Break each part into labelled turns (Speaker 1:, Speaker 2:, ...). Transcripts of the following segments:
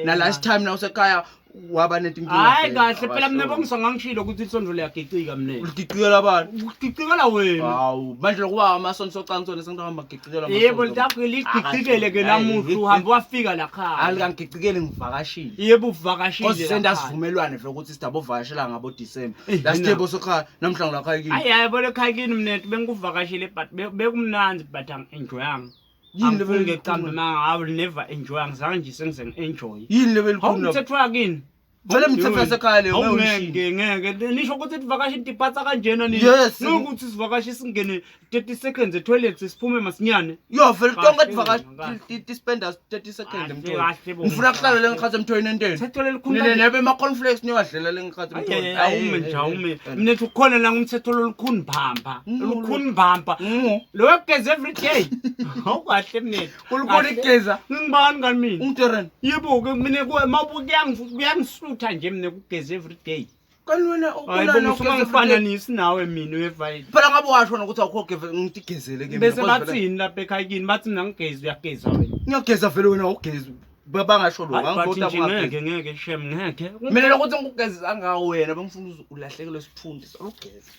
Speaker 1: Na last time na usekhaya waba netinkinga.
Speaker 2: Hayi kahle phela mina bongisa ngangishilo ukuthi isondlo liyagicika mina.
Speaker 1: Uligicikela abantu.
Speaker 2: Ugicikela wena.
Speaker 1: Hawu, manje lokuba amasonto socansi wena sengihamba gicikela amasonto.
Speaker 2: Yebo litakho ligicikele ke namuhla uhambe wafika la khaya.
Speaker 1: Alikangicikeli ngivakashile.
Speaker 2: Yebo uvakashile.
Speaker 1: Cause senda sivumelwane vele ukuthi sidabovakashela ngabo December. Last year bosekhaya namhla ngilakhaya kini.
Speaker 2: Hayi hayi bole khaya kini mina bengikuvakashile but bekumnandi but angi-enjoyanga.
Speaker 1: Yini le
Speaker 2: Angifuni ngeqambe manga I will never enjoy angizange nje sengize ngi-enjoy.
Speaker 1: Yini le belikhulu?
Speaker 2: Hawu umthetho wakini.
Speaker 1: Vele imithetho yasekhaya leyo ngeke uyishintshe.
Speaker 2: Ngeke ngeke nisho ukuthi tivakashi tiphatsa kanjena nini?
Speaker 1: Yes.
Speaker 2: Nokuthi sivakashi singene 30 seconds etoilet siphume masinyane.
Speaker 1: Yo vele tonke
Speaker 2: Kahle
Speaker 1: tivakashi
Speaker 2: kahle.
Speaker 1: tispenda 30 seconds
Speaker 2: Kahle,
Speaker 1: emthoyi.
Speaker 2: kahle bo.
Speaker 1: Ngifuna kuhlala le ngikhathi emthoyini enteni.
Speaker 2: Mthetho lelikhulu
Speaker 1: Nina
Speaker 2: kanje.
Speaker 1: nebe ema cornflakes niyowadlela le ngikhathi
Speaker 2: Ayi,
Speaker 1: emthoyini.
Speaker 2: ayi, awume nje awume. Mina ethi ukhona la ngumthetho lolukhuni bamba. Lukhuni bamba. Lo yokugeza every day. Awukahle mina.
Speaker 1: Ulukhuni kugeza.
Speaker 2: Ngibani kani mina?
Speaker 1: Ungitereni.
Speaker 2: Yebo ke mina kuyangisutha nje mina kugeza every day.
Speaker 1: Kanti wena
Speaker 2: Hayi
Speaker 1: ukhona
Speaker 2: bo usuke ngifananisi nawe mina uyevayile.
Speaker 1: Phela ngabe washo nokuthi awukho geve ngithi gezele ke mina.
Speaker 2: Bese
Speaker 1: cause vele-
Speaker 2: bathini lapha ekhaya kini bathi mina ngigezi uyageza wena.
Speaker 1: Ngiyageza vele wena awugezi. Bangasho lokho
Speaker 2: Hayi but
Speaker 1: angikho
Speaker 2: nje ngeke ngeke shem ngeke.
Speaker 1: Mina lokuthi ngikugezisa ngawo wena bengifuna uze ulahlekelwe isithunzi solugeza.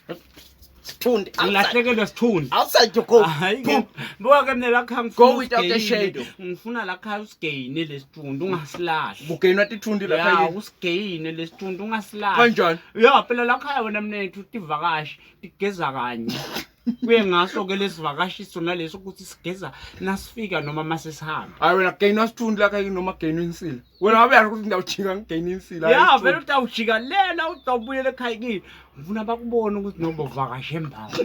Speaker 1: Sithunzi.
Speaker 2: Ngilahlekelwe isithunzi.
Speaker 1: Outside you go.
Speaker 2: Hayi ke.
Speaker 1: Boom.
Speaker 2: Buka ke mina la khaya ngifuna
Speaker 1: Go without a
Speaker 2: usigeyine.
Speaker 1: shadow.
Speaker 2: Ngifuna la khaya usigeyine lesithunzi ungasilahli.
Speaker 1: Kugeyinwa tithundi lapha
Speaker 2: Ya
Speaker 1: yini?
Speaker 2: usigeyine lesithunzi ungasilahli.
Speaker 1: Kanjani?
Speaker 2: Ya phela la khaya wena mnethu tivakashi tigeza kanye. Kuye ngaso ke lesivakashi sona leso ukuthi sigeza nasifika noma masesihamba.
Speaker 1: Hayi wena geyinwa sithundi lapha yini noma geyinwa insila. Wena ngabe yazi ukuthi ngiyawujika ngigeyina insila.
Speaker 2: Ya
Speaker 1: hayi
Speaker 2: vele
Speaker 1: isithunzi.
Speaker 2: utawujika lena utawubuyela ekhaya kini. Ngifuna bakubone ukuthi noma uvakashe embala.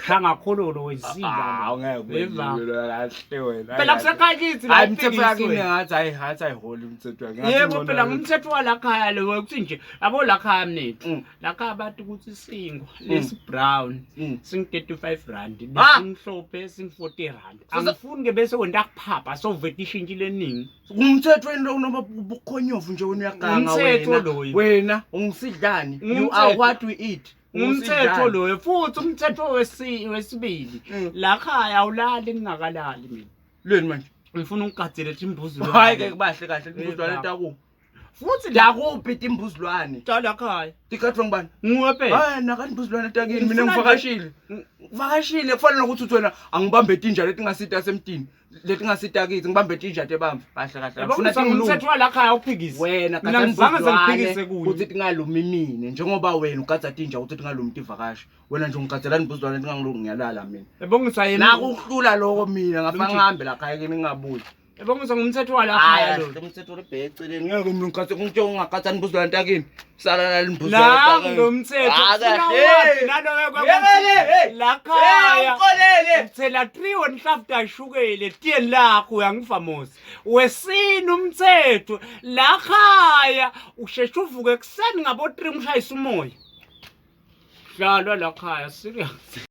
Speaker 2: Shangakhololo wensila.
Speaker 1: Ah, ngeke
Speaker 2: Eva.
Speaker 1: wena kahle wena.
Speaker 2: Phela kusekhaya kithi la
Speaker 1: Hayi umthetho yakini
Speaker 2: uphikiswe.
Speaker 1: ngathi hayi ngathi ayiholi umthetho yakini.
Speaker 2: Yebo phela ngumthetho walakhaya lo ukuthi nje yabo lakhaya mnethu. Lakhaya bathi ukuthi singwa lesi brown sing 35 rand
Speaker 1: Ah!
Speaker 2: lesimhlophe sing 40 rand. Angifuni ke bese wena kuphapha soveta ishintshi leningi.
Speaker 1: Ngumthetho wena lo noma bukhonyovu nje wena uyaganga
Speaker 2: Umthetho
Speaker 1: wena.
Speaker 2: loyo.
Speaker 1: Wena ungisidlani. You are
Speaker 2: Umthetho.
Speaker 1: what we eat.
Speaker 2: Umthetho loyo futhi umthetho wesibili. Lakhaya awulali ngingakalali mina.
Speaker 1: Lweni manje.
Speaker 2: Ngifuna ungigadzele imbuzi
Speaker 1: Hayi ke kubahle kahle imbuzilwane taku.
Speaker 2: Futhi la
Speaker 1: Dakuphi timbuzilwane?
Speaker 2: lakhaya.
Speaker 1: Tikhathwa ngubani?
Speaker 2: Nguwe phela.
Speaker 1: Hayi nakani imbuzilwane takini mina
Speaker 2: Ngifuna nje-
Speaker 1: ngivakashile. Ngivakashile kufana nokuthi uthi wena angibambe tinja letingasita semtini. Letingasita kithi ngibambe tinja tebambe. Kahle kahle.
Speaker 2: Yabo
Speaker 1: Ngifuna tingilunge.
Speaker 2: umthetho walakhaya uphikise.
Speaker 1: Wena
Speaker 2: Mina ngizange sengiphikise
Speaker 1: ukuthi
Speaker 2: kunye.
Speaker 1: tingalumi mina njengoba wena ugadza tinja ukuthi tingalumi tivakashi. Wena nje ungigadzelani imbuzilwane tingangilungi ngiyalala mina.
Speaker 2: Yabo yena.
Speaker 1: Nakuhlula lokho mina ngafana
Speaker 2: Lumjini.
Speaker 1: ngihambe la khaya kimi ngingabuyi.
Speaker 2: Yabo ngumthetho
Speaker 1: Hayi
Speaker 2: walakhaya lo.
Speaker 1: umthetho lebheke eceleni ngeke mina ngikhathe ngithe ungakhathani imbuzilwane takini. Sala nale imbuzilwane
Speaker 2: Nangu
Speaker 1: takini.
Speaker 2: lo mthetho.
Speaker 1: Ah,
Speaker 2: Ufuna
Speaker 1: kahle.
Speaker 2: wapi naloyo
Speaker 1: Yekele, hey.
Speaker 2: Lakhaya.
Speaker 1: Uxolele.
Speaker 2: Uthela 3 wenhlafu tashukele etiyeni lakho uyangiva mos. Wesini umthetho lakhaya usheshe uvuke ekuseni ngabo 3 umshayisa umoya. Hlalwa lakhaya serious.